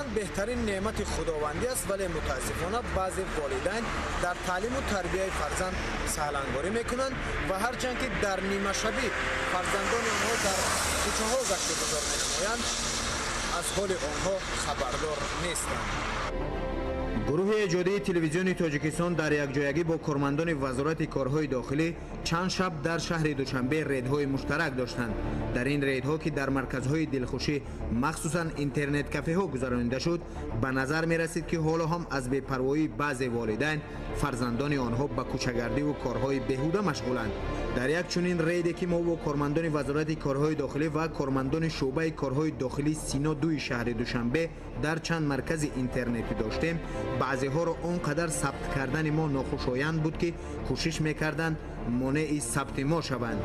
Фарзанд беҳтарин неъмати худовандӣ аст, вале мутаассифона баъзе волидайн дар таълиму тарбияи фарзанд саҳлангорӣ мекунанд ва ҳарчанд ки дар нимашабӣ фарзандони онҳо дар кӯчаҳо гашту гузор менамоянд, аз ҳоли онҳо хабардор нестанд. Гурӯҳи эҷодии телевизиони Тоҷикистон дар якҷоягӣ бо кормандони Вазорати корҳои дохилӣ чанд шаб дар шаҳри Душанбе рейдҳои муштарак доштанд. Дар ин рейдҳо, ки дар марказҳои дилхушӣ, махсусан интернет-кафеҳо гузаронида шуд, ба назар мерасид, ки ҳоло ҳам аз бепарвоии баъзе волидайн фарзандони онҳо ба кӯчагардиву корҳои беҳуда машғуланд. Дар як чунин рейде, ки мо бо кормандони Вазорати корҳои дохилӣ ва кормандони шӯъбаи корҳои дохилии Сино дуи шаҳри Душанбе дар чанд маркази интернетӣ доштем, баъзеҳоро он қадар сабт кардани мо нохушоянд буд, ки кӯшиш мекарданд монеи сабти мо шаванд.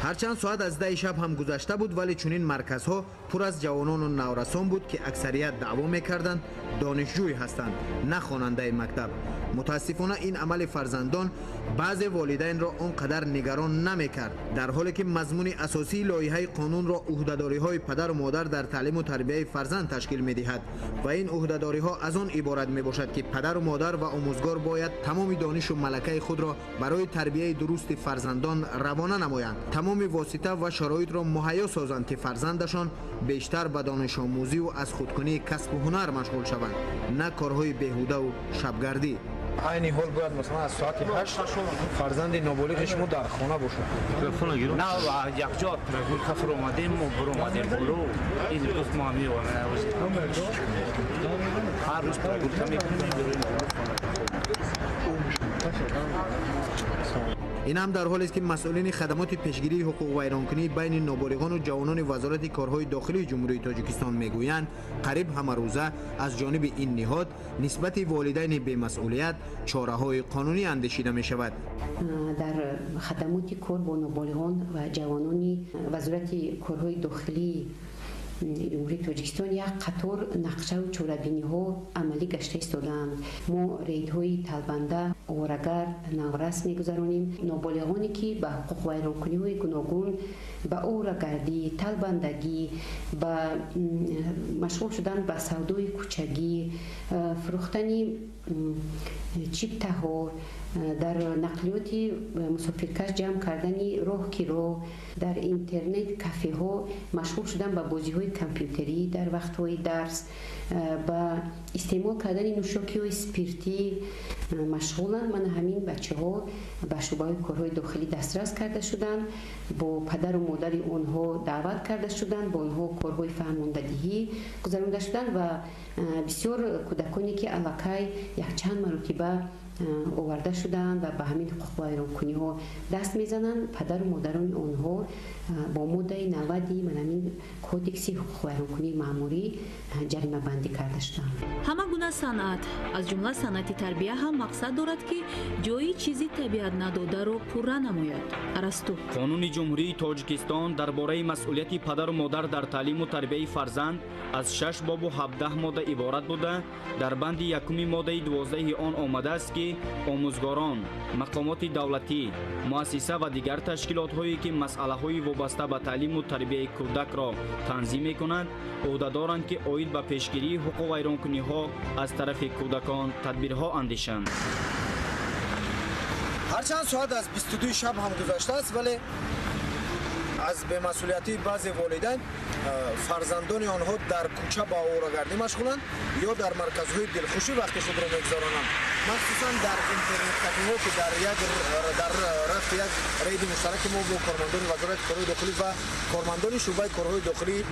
Ҳарчанд соат аз 10 шаб ҳам гузашта буд, вале чунин марказҳо пур аз ҷавонону наврасон буд, ки аксарият даъво мекарданд донишҷӯй ҳастанд, на хонандаи мактаб. Мутаассифона, ин амали фарзандон баъзе волидайнро он қадар нигарон намекард, дар ҳоле ки мазмуни асосии лоиҳаи қонунро ӯҳдадориҳои падару модар дар таълиму тарбияи фарзанд ташкил медиҳад ва ин ӯҳдадориҳо аз он иборат мебошад, ки падару модар ва омӯзгор бояд тамоми донишу малакаи худро барои тарбияи дурусти фарзандон равона намоянд, тамоми восита ва шароитро муҳайё созанд, ки фарзандашон бештар ба донишомӯзиву аз худкунии касбу ҳунар машғул шаванд, на корҳои беҳудаву шабгардӣ. Айни ҳол бояд, масалан, аз соати 8 фарзанди ноболиғи шумо дар хона бошад. На, якҷо прогулка фуромадем, мо буромадем боло, ин гуфт, мо меомем, ҳар рӯз прогулка мекунем. Ин ҳам дар ҳолест, ки масъулини хадамоти пешгирии ҳуқуқвайронкунӣ байни ноболиғону ҷавонони Вазорати корҳои дохилии Ҷумҳурии Тоҷикистон мегӯянд, қариб ҳамарӯза аз ҷониби ин ниҳод нисбати волидайни бемасъулият чораҳои қонунӣ андешида мешавад. Дар хадамоти кор бо ноболиғон ва ҷавонони Вазорати корҳои дохилии Ҷумҳурии Тоҷикистон як қатор нақшаву чорабиниҳо амалӣ гашта истодаанд. Мо рейдҳои талбанда, оворагар, наврас мегузаронем. Ноболиғоне, ки ба ҳуқуқвайронкуниҳои гуногун, ба оворагардӣ, талбандагӣ, ба машғул шудан ба савдои кӯчагӣ, фурӯхтани чиптаҳо, дар нақлиёти мусофиркаш ҷамъ кардани роҳкиро, дар интернет кафеҳо машғул шудан ба бозиҳои компютерӣ дар вақтҳои дарс, ба истеъмол кардани нӯшокиҳои спиртӣ машғуланд. Мана ҳамин бачаҳо ба шӯъбаҳои корҳои дохилӣ дастрас карда шуданд, бо падару модари онҳо даъват карда шуданд, бо онҳо корҳои фаҳмондадиҳӣ гузаронда шуданд ва бисёр кӯдаконе, ки аллакай якчанд маротиба оварда шудаанд ва ба ҳамин ҳуқуқвайронкуниҳо даст мезананд, падару модарони онҳо бо моддаи 90 ман ҳамин кодекси ҳуқуқвайронкунии маъмурӣ ҷаримабандӣ карда шуданд. Ҳама гуна санъат, аз ҷумла санъати тарбия ҳам мақсад дорад, ки ҷои чизи табиат надодаро пурра намояд. Арасту. Қонуни Ҷумҳурии Тоҷикистон дар бораи масъулияти падару модар дар таълиму тарбияи фарзанд аз 6 бобу 17 модда иборат буда, дар банди якуми моддаи 12 он омадааст, ки омӯзгорон, мақомоти давлатӣ, муассиса ва дигар ташкилотҳое, ки масъалаҳои вобаста ба таълиму тарбияи кӯдакро танзим мекунанд, ӯҳдадоранд, ки оид ба пешгирии ҳуқуқвайронкуниҳо аз тарафи кӯдакон тадбирҳо андешанд. Ҳарчанд соат аз 22 шаб ҳам гузаштааст, вале аз бемасъулиятии баъзе волидайн фарзандони онҳо дар кӯча ба оворагардӣ машғуланд ё дар марказҳои дилхушӣ вақти худро мегузаронанд, махсусан дар интернет-кафеҳо, ки дар рафти як рейди муштараки мо бо кормандони Вазорати корҳои дохилӣ ва кормандони шӯъбаи корҳои дохилии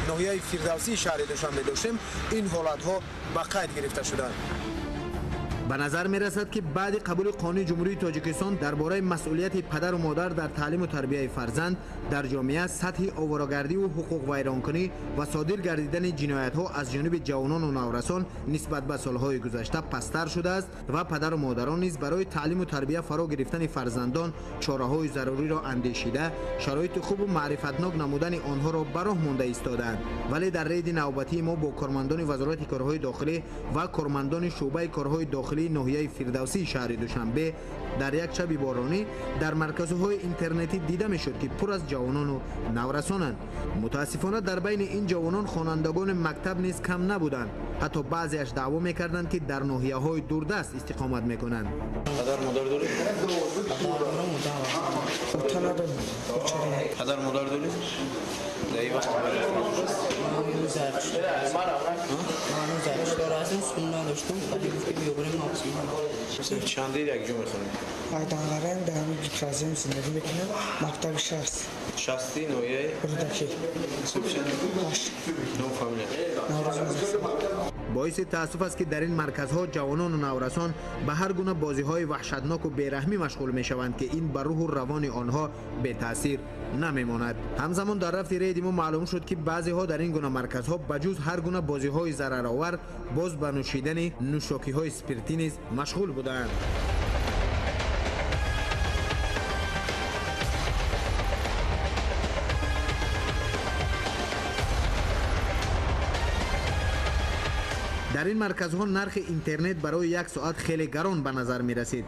ноҳияи Фирдавсии шаҳри Душанбе доштем, ин ҳолатҳо ба қайд гирифта шуданд. Ба назар мерасад, ки баъди қабули қонуни Ҷумҳурии Тоҷикистон дар бораи масъулияти падару модар дар таълиму тарбияи фарзанд дар ҷомеа сатҳи оворагардиву ҳуқуқвайронкунӣ ва содир гардидани ҷиноятҳо аз ҷониби ҷавонону наврасон нисбат ба солҳои гузашта пасттар шудааст ва падару модарон низ барои таълиму тарбия фаро гирифтани фарзандон чораҳои заруриро андешида, шароити хубу маърифатнок намудани онҳоро ба роҳ монда истодаанд. Вале дар рейди навбатии мо бо кормандони Вазорати корҳои дохилӣ ва кормандони шӯъбаи корҳои дохилии ноҳияи Фирдавсии шаҳри Душанбе дар як шаби боронӣ дар марказҳои интернетӣ дида мешуд, ки пур аз ҷавонону наврасонанд. Мутаассифона, дар байни ин ҷавонон хонандагони мактаб низ кам набуданд. Ҳатто баъзеаш даъво мекарданд, ки дар ноҳияҳои дурдаст истиқомат мекунанд. Падар модар дорӣ? Падар модар дорӣ? Дар ин вақт чандир якҷо мехонӣ? Айданғаран дар ҳамин гипразиям зиндагӣ мекунам, мактаби 6. Шасти ноҳияи Рӯдакӣ. Ҳашт. Ном, фамилия? Наврӯз. Боиси таассуф аст, ки дар ин марказҳо ҷавонону наврасон ба ҳар гуна бозиҳои ваҳшатноку бераҳмӣ машғул мешаванд, ки ин ба рӯҳу равони онҳо бетаъсир намемонад. Ҳамзамон дар рафти рейди мо маълум шуд, ки баъзеҳо дар ин гуна марказҳо ба ҷуз ҳар гуна бозиҳои зараровар боз ба нӯшидани нӯшокиҳои спиртӣ низ машғул будаанд. Дар ин марказҳо нархи интернет барои як соат хеле гарон ба назар мерасид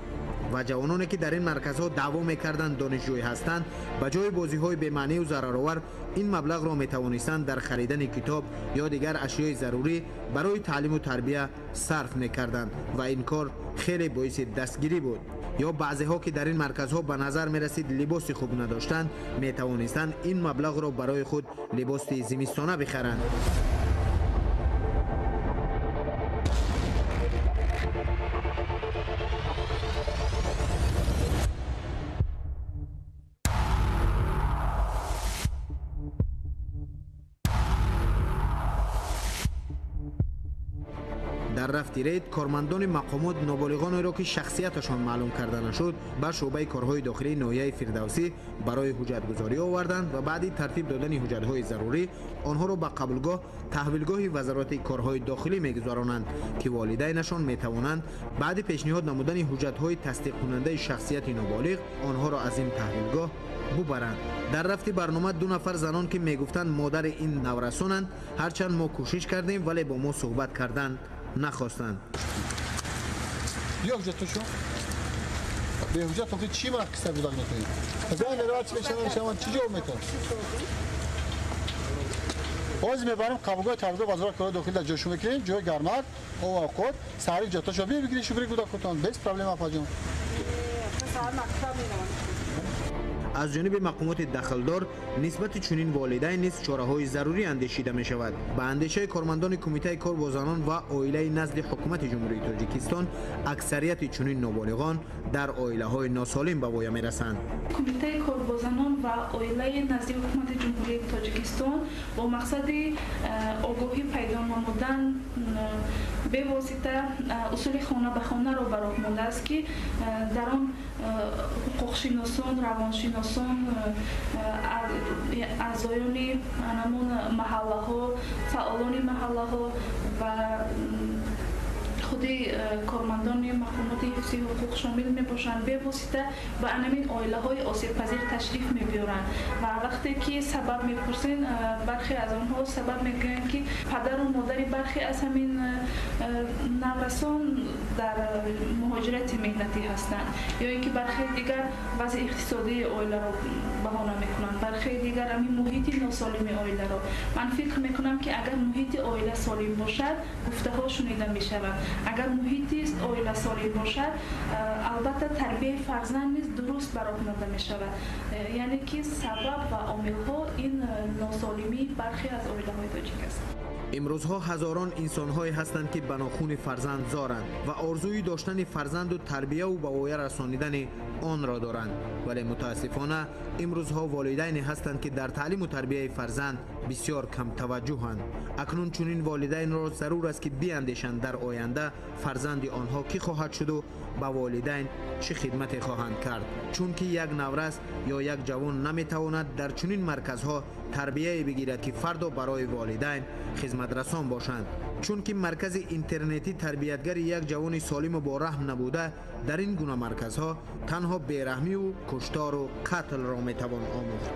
ва ҷавононе, ки дар ин марказҳо даъво мекарданд донишҷӯй ҳастанд, ба ҷои бозиҳои бемаънию зараровар ин маблағро метавонистанд дар харидани китоб ё дигар ашёи зарурӣ барои таълиму тарбия сарф мекарданд ва ин кор хеле боиси дастгирӣ буд. Ё баъзеҳо, ки дар ин марказҳо ба назар мерасид либоси хуб надоштанд, метавонистанд ин маблағро барои худ либоси зимистона бихаранд. Дар рафти рейд кормандони мақомот ноболиғонеро, ки шахсияташон маълум карда нашуд, ба шӯъбаи корҳои дохилии ноҳияи Фирдавсӣ барои ҳуҷҷатгузорӣ оварданд ва баъди тартиб додани ҳуҷҷатҳои зарурӣ онҳоро ба қабулгоҳ таҳвилгоҳи Вазорати корҳои дохилӣ мегузаронанд, ки волидайнашон метавонанд баъди пешниҳод намудани ҳуҷҷатҳои тасдиқкунандаи шахсияти ноболиғ онҳоро аз ин таҳвилгоҳ бубаранд. Дар рафти барнома ду нафар занон, ки мегуфтанд модари ин наврасонанд, ҳарчанд мо кӯшиш кардем, вале бо мо суҳбат кардан нахостанд. Бیا ҳуҷҷатошо. Бе ҳуҷҷат охи чӣ маркиста гудак мекунед? Зан меравад, чӣ мешавад, шаванд, чӣ ҷавоб метавон? Ҳозир мебарем қабулгоҳи таҳвилгоҳи Вазорати корҳои дохилӣ, дар ҷойшон мекунем, ҷои гармак, об авқот, саҳари ҳуҷҷатошо бигиред, шуфри гудакотон, без проблема, апаҷон. Аз ҷониби мақомоти дахлдор нисбати чунин волидайн низ чораҳои зарурӣ андешида мешавад. Ба андешаи кормандони Кумитаи кор бо занон ва оилаи назди Ҳукумати Ҷумҳурии Тоҷикистон, аксарияти чунин ноболиғон дар оилаҳои носолим ба воя мерасанд. Кумитаи кор бо занон ва оилаи назди Ҳукумати Ҷумҳурии Тоҷикистон бо мақсади огоҳӣ пайдо намудан бевосита усули хона ба хонаро ба роҳ мондааст, ки дар он ҳуқуқшиносон, равоншиносон, аъзоёни ҳамон маҳаллаҳо, фаъолони маҳаллаҳо ва худи кормандони мақомоти ҳифзи ҳуқуқ шомил мебошанд, бевосита ба анамин оилаҳои осебпазир ташриф мебиёранд ва вақте ки сабаб мепурсен, бархе аз онҳо сабаб мегӯянд, ки падару модари бархе аз ҳамин наврасон дар муҳоҷирати меҳнатӣ ҳастанд, ё ин ки бархе дигар вазъи иқтисодии оиларо баҳона мекунанд, бархе дигар ҳамин муҳити носолими оиларо. Ман фикр мекунам, ки агар муҳити оила солим бошад, гуфтаҳо шунида мешаванд. Агар муҳити оила солим бошад, албатта тарбияи фарзанд низ дуруст ба роҳ монда мешавад. Яъне ки сабаб ва омилҳо ин носолимии бархе аз оилаҳои тоҷик аст. Имрӯзҳо ҳазорон инсонҳое ҳастанд, ки ба нохуни фарзанд зоранд ва орзуи доштани фарзанду тарбияву ба воя расонидани онро доранд. Вале мутаассифона имрӯзҳо волидайне ҳастанд, ки дар таълиму тарбияи фарзанд бисёр камтаваҷҷӯҳанд. Акнун чунин волидайнро зарур аст, ки биандешанд дар оянда фарзанди онҳо кӣ хоҳад шуду ба волидайн чӣ хидмате хоҳанд кард. Чунки як наврас ё як ҷавон наметавонад дар чунин марказҳо тарбияе бигирад, ки фардо барои волидайн хизматрасон бошанд. Чунки маркази интернетӣ тарбиятгари як ҷавони солиму бораҳм набуда, дар ин гуна марказҳо танҳо бераҳмиву куштору қатлро метавон омӯхт.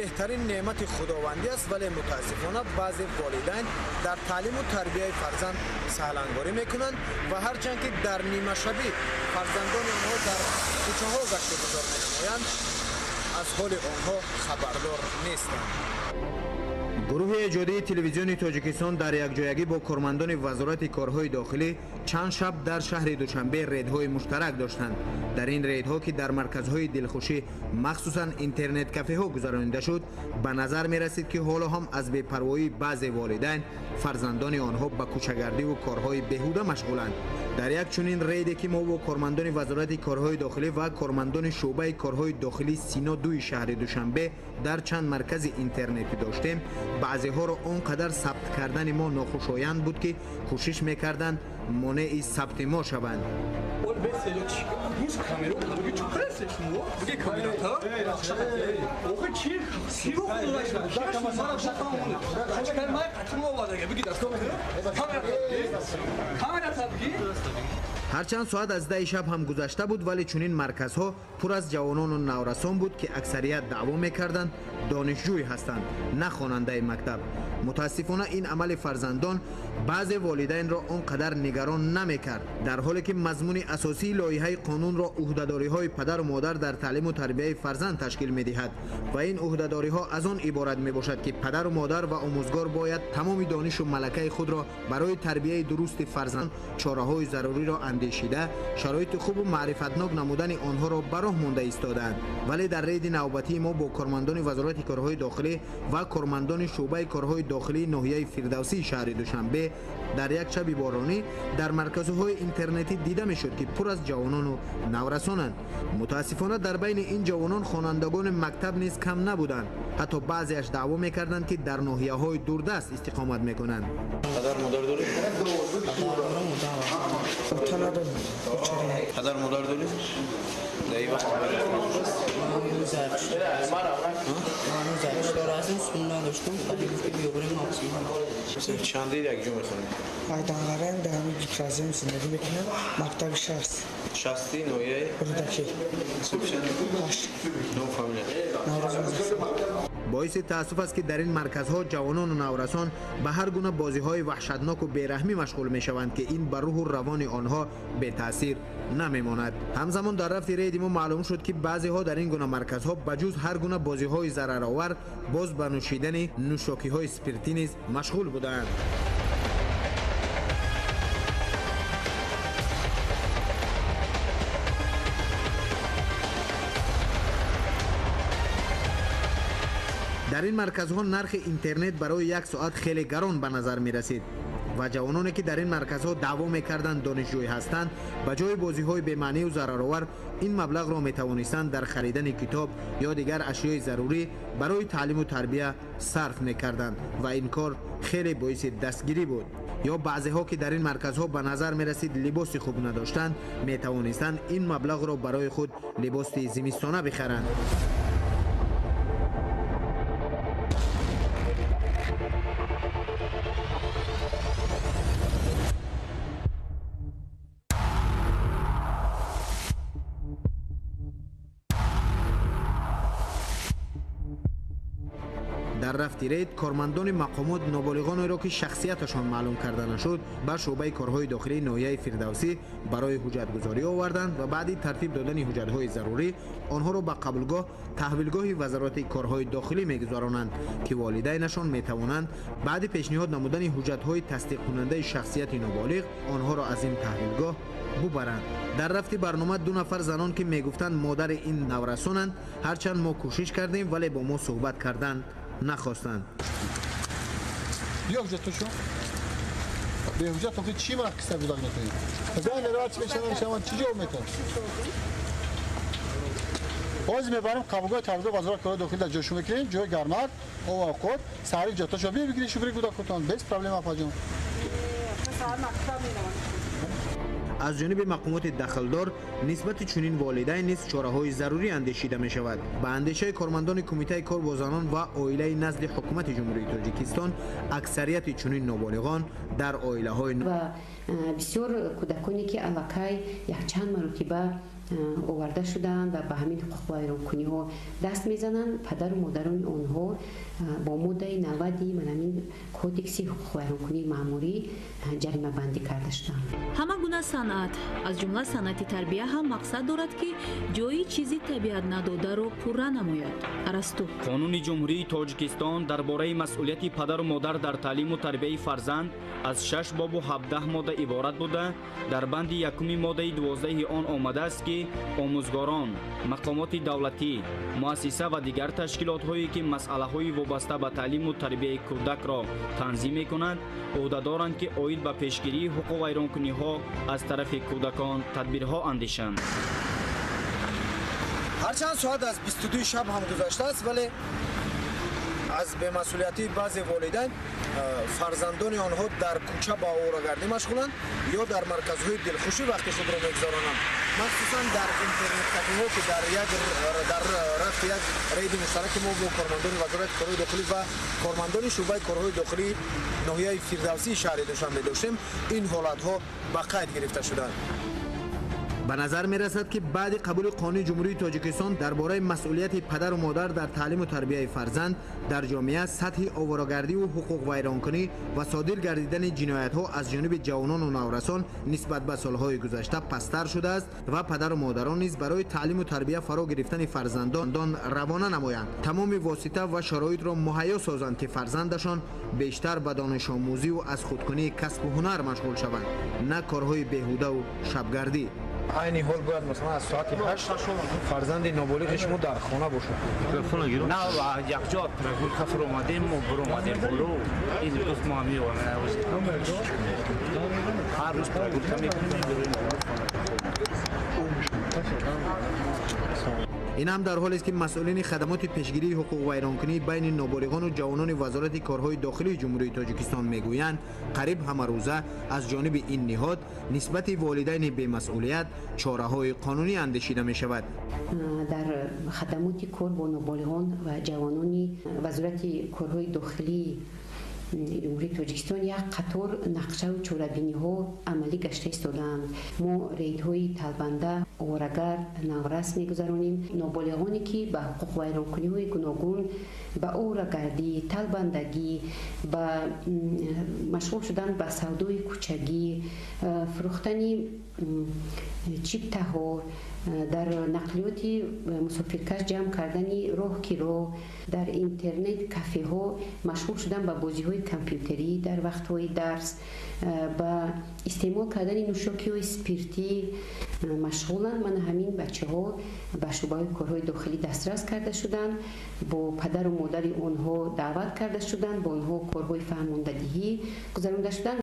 Беҳтарин неъмати худовандӣ аст, вале мутаассифона баъзе волидайн дар таълиму тарбияи фарзанд саҳлангорӣ мекунанд ва ҳарчанд ки дар нимашабӣ фарзандони онҳо дар кӯчаҳо гашту гузор менамоянд, аз ҳоли онҳо хабардор нестанд. Гурӯҳи эҷодии телевизиони Тоҷикистон дар якҷоягӣ бо кормандони Вазорати корҳои дохилӣ чанд шаб дар шаҳри Душанбе рейдҳои муштарак доштанд. Дар ин рейдҳо, ки дар марказҳои дилхушӣ, махсусан интернет-кафеҳо гузаронида шуд, ба назар мерасид, ки ҳоло ҳам аз бепарвоии баъзе волидайн фарзандони онҳо ба кӯчагардиву корҳои беҳуда машғуланд. Дар як чунин рейде, ки мо бо кормандони Вазорати корҳои дохилӣ ва кормандони шӯъбаи корҳои дохилии Сино 2 шаҳри Душанбе дар чанд маркази интернетӣ доштем, баъзеҳоро он қадар сабт кардани мо нохушоянд буд, ки кӯшиш мекарданд монеи сабти мо шаванд. Ҳарчанд соат аз 10 шаб ҳам гузашта буд, вале чунин марказҳо пур аз ҷавонону наврасон буд, ки аксарият даъво мекарданд донишҷӯй ҳастанд, на хонандаи мактаб. Мутаассифона ин амали фарзандон баъзе волидайнро он қадар нигарон намекард, дар ҳоле ки мазмуни асосии лоиҳаи қонунро ӯҳдадориҳои падару модар дар таълиму тарбияи фарзанд ташкил медиҳад ва ин ӯҳдадориҳо аз он иборат мебошад, ки падару модар ва омӯзгор бояд тамоми донишу малакаи худро барои тарбияи дурусти фарзанд чораҳои заруриро андешида, шароити хубу маърифатнок намудани онҳоро ба роҳ монда истодаанд. Вале дар рейди навбатии мо бо кормандони Вазорати корҳои дохилӣ ва кормандони шӯъбаи корҳои дохилии ноҳияи Фирдавсии шаҳри Душанбе дар як шаби боронӣ дар марказҳои интернетӣ дида мешуд, ки пур аз ҷавонону наврасонанд. Мутаассифона дар байни ин ҷавонон хонандагони мактаб низ кам набуданд. Ҳатто баъзеаш даъво мекарданд, ки дар ноҳияҳои дурдаст истиқомат мекунанд. Падар модар дорӣ? Падар модар дорӣ? Чанде якҷо мехонӣ? Айданғарам дар ҳамин гимназиям зиндагӣ мекунам, мактаби 6. Шасти ноҳияи? Рӯдакӣ. Ном фамилия? Наврӯз Музаффар. Боиси таассуф аст, ки дар ин марказҳо ҷавонону наврасон ба ҳар гуна бозиҳои ваҳшатноку бераҳмӣ машғул мешаванд, ки ин ба рӯҳу равони онҳо бетаъсир намемонад. Ҳамзамон дар рафти рейди мо маълум шуд, ки баъзеҳо дар ин гуна марказҳо ба ҷуз ҳар гуна бозиҳои зараровар боз ба нӯшидани нӯшокиҳои спиртӣ низ машғул будаанд. Дар ин марказҳо нархи интернет барои як соат хеле гарон ба назар мерасид ва ҷавононе, ки дар ин марказҳо даъво мекарданд донишҷӯй ҳастанд, ба ҷои бозиҳои бемаънию зараровар ин маблағро метавонистанд дар харидани китоб ё дигар ашёи зарурӣ барои таълиму тарбия сарф мекарданд ва ин кор хеле боиси дастгирӣ буд. Ё баъзеҳо, ки дар ин марказҳо ба назар мерасид либоси хуб надоштанд, метавонистанд ин маблағро барои худ либоси зимистона бихаранд. Дар Дар рафти рейд кормандони мақомот ноболиғонеро, ки шахсияташон маълум карда нашуд, ба шӯъбаи корҳои дохилии ноҳияи Фирдавсӣ барои ҳуҷҷатгузорӣ оварданд ва баъди тартиб додани ҳуҷҷатҳои зарурӣ онҳоро ба қабулгоҳ таҳвилгоҳи Вазорати корҳои дохилӣ мегузаронанд, ки волидайнашон метавонанд баъди пешниҳод намудани ҳуҷҷатҳои тасдиқкунандаи шахсияти ноболиғ онҳоро аз ин таҳвилгоҳ бубаранд. Дар рафти барнома ду нафар занон, ки мегуфтанд модари ин наврасонанд, ҳарчанд мо кӯшиш кардем, вале бо мо суҳбат кардан нахостанд. Биё ҳуҷҷатошо. Беҳуҷҷат охи чӣ мақсад гудак метавонӣ? Зан меравад, чӣ мешавад, шавад, чӣ ҷавоб метавонӣ? Боз мебарем қабулгоҳи таҳвилгоҳи Вазорати корҳои дохилӣ, дар ҷойшон мекунем, ҷои гармак, об овқот, саҳари ҳуҷҷатошо биё бигиред, шуфри гудакотон, без проблема, апаҷон. Аз ҷониби мақомоти дахлдор нисбати чунин волидайн низ чораҳои зарурӣ андешида мешавад. Ба андешаи кормандони Кумитаи кор бо занон ва оилаи назди Ҳукумати Ҷумҳурии Тоҷикистон, аксарияти чунин ноболиғон дар оилаҳои ва бисёр кӯдаконе, ки аллакай якчанд маротиба оварда шудаанд ва ба ҳамин ҳуқуқвайронкуниҳо даст мезананд, падару модарони онҳо бо моддаи 90 ман ҳамин Кодекси ҳуқуқвайронкунии маъмурӣ ҷаримабандӣ карда шудаанд. Ҳама гуна санъат, аз ҷумла санъати тарбия ҳам мақсад дорад, ки ҷои чизи табиат надодаро пурра намояд. Арасту. Қонуни Ҷумҳурии Тоҷикистон дар бораи масъулияти падару модар дар таълиму тарбияи фарзанд аз 6 бобу 17 модда иборат буда, дар банди якуми моддаи 12 он омадааст, ки омӯзгорон, мақомоти давлатӣ, муассиса ва дигар ташкилотҳое, ки масъалаҳои вобаста ба таълиму тарбияи кӯдакро танзим мекунанд, ӯҳдадоранд, ки оид ба пешгирии ҳуқуқвайронкуниҳо аз тарафи кӯдакон тадбирҳо андешанд. Ҳарчанд соат аз 22 шаб ҳам гузаштааст, вале аз бемасъулиятии баъзе волидайн фарзандони онҳо дар кӯча ба оворагардӣ машғуланд ё дар марказҳои дилхушӣ вақти худро мегузаронанд, махсусан дар интернет-кафеҳо, ки дар рафти як рейди муштараки мо бо кормандони Вазорати корҳои дохилӣ ва кормандони шӯъбаи корҳои дохилии ноҳияи Фирдавсии шаҳри Душанбе доштем, ин ҳолатҳо ба қайд гирифта шуданд. Ба назар мерасад, ки баъди қабули Қонуни Ҷумҳурии Тоҷикистон дар бораи масъулияти падару модар дар таълиму тарбияи фарзанд дар ҷомеа сатҳи оворагардиву ҳуқуқвайронкунӣ ва содир гардидани ҷиноятҳо аз ҷониби ҷавонону наврасон нисбат ба солҳои гузашта пасттар шудааст ва падару модарон низ барои таълиму тарбия фаро гирифтани фарзандон равона намоянд, тамоми восита ва шароитро муҳайё созанд, ки фарзандашон бештар ба донишомӯзиву аз худкунии касбу ҳунар машғул шаванд, на корҳои беҳудаву шабгардӣ. Айни ҳол бояд, масалан, аз соати 8 фарзанди ноболиғи шумо дар хона бошад. На, якҷо прогулка фуромадем, мо буромадем боло, ин гуфт, мо меоем, ҳар рӯз прогулка мекунем, мебироем. Ин ҳам дар ҳолест, ки масъулини хадамоти пешгирии ҳуқуқвайронкунии байни ноболиғону ҷавонони Вазорати корҳои дохилии Ҷумҳурии Тоҷикистон мегӯянд, қариб ҳамарӯза аз ҷониби ин ниҳод нисбати волидайни бемасъулият чораҳои қонунӣ андешида мешавад. Дар хадамоти кор бо ноболиғон ва ҷавонони Вазорати корҳои дохилии Ҷумҳурии Тоҷикистон як қатор нақшаву чорабиниҳо амалӣ гашта истодаанд. Мо рейдҳои талбанда, оворагар, наврас мегузаронем. Ноболиғоне, ки ба ҳуқуқвайронкуниҳои гуногун, ба оворагардӣ, талбандагӣ, ба машғул шудан ба савдои кӯчагӣ, фурӯхтани чиптаҳо, дар нақлиёти мусофиркаш ҷамъ кардани роҳкиро, дар интернет кафеҳо машғул шудан ба бозиҳои компютерӣ дар вақтҳои дарс, ба истеъмол кардани нӯшокиҳои спиртӣ машғуланд, мана ҳамин бачаҳо ба шӯъбаҳои корҳои дохилӣ дастрас карда шуданд, бо падару модари онҳо даъват карда шуданд, бо онҳо корҳои фаҳмондадиҳӣ гузаронда шуданд.